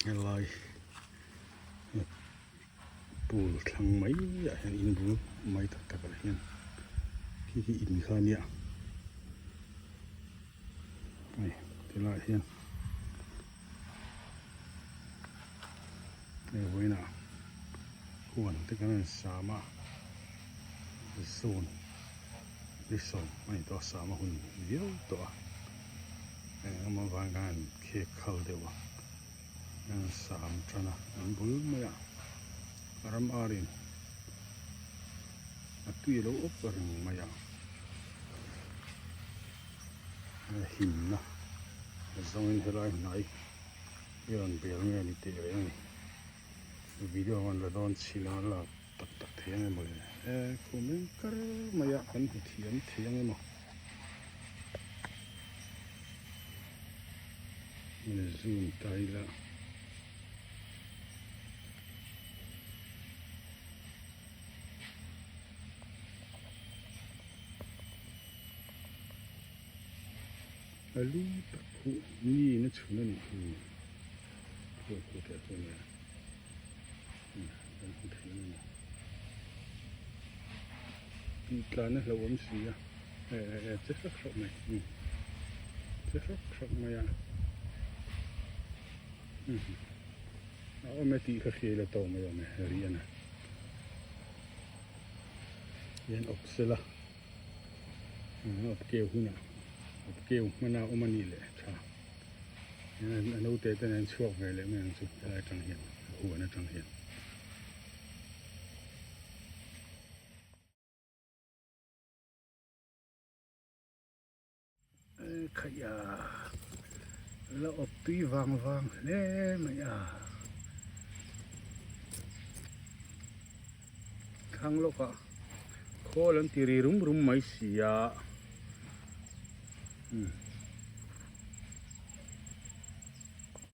Helai pool thlang mai ah hian in bul mai tak tak ah hian khi khi in kha ania hei tilai ah hian hei vawiinah huan te kan rawn sam a zone ni sawm a ni tawh a sam a hun viau tawh a eng emaw avang khan an khek khal deuh a an sam tan a an bul mai a ram arin a tui a lo awp reng mai a a himna zawngin helai hnai hi rawn bel nge ni tih reng a ni video an la dawn chhin a lak tak tak thei ang emaw le e khum eng kar mai a kan hmu thiam thei ang emaw zoom ta ila. A lu tak khuh mi in a chhun a nih hi khuh khuh teh chu a nia kan hmu thei ang emaw tih tlan a hlauhawm si a e e e che hrek hrek mai umm che hrek hrek mai a umm a awm e tih kha hriai la tawh mai awm e rian a hian awp sela. Awp keu hunah awp keu hmana awm a nih leh tha a naute te nen chhuak ve leh mai ang chu helai atang hian a huan atang hian. Khaih a la awp tui vang vang hle mai a thlang lawkah khawl an ti ri rum rum mai si a.